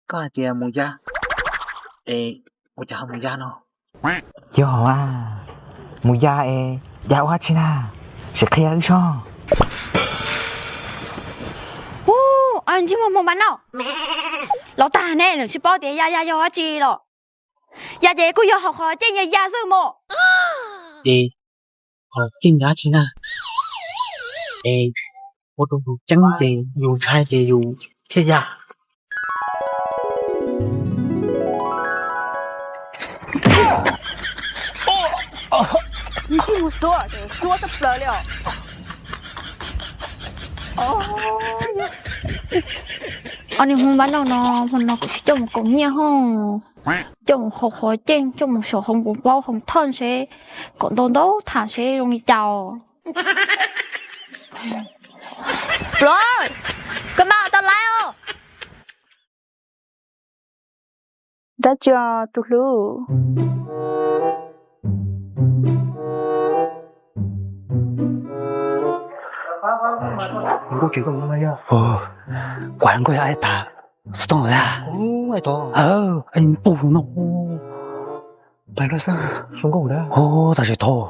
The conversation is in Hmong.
Koj hais tias mus ya, es ua cas ho mus ya no? Yog, mus ya es ya ua dab tsi na? Sim qhia wb soj. Ub, ntsej muag Hmoo Npab Nauj, los tag ne, lawv tsis paub tias ya ya yog dab tsi los. Ya ces kuj yog haus qhov los ceej ya ya xwb mas. Ces qhov los ceej yog dab tsi na? Es ua rau yus ceeb ces yus ntshai ces yus thiaj ya. Ntsej muag Suab, Suab tawm plaws li os. Ob niag Hmoo Npab Nauj no, hmo no kuv sim coj mus kaus nyiaj hos, coj mus haus qhov ceej, coj mus xyuas hoo npua paub hoo thoj ntshe, kom ntau ntau tham ntshe zoo li cas. Pluav, koj maj tau laiv os. Dab tsi os tus hlub? Kuv nkauj tsis nkauj no yog, kuv nkauj yog ai tas xov tooj a. Ai tas, ai npus no. Pais rau xwb, zoo nkauj na. Tam sim thaum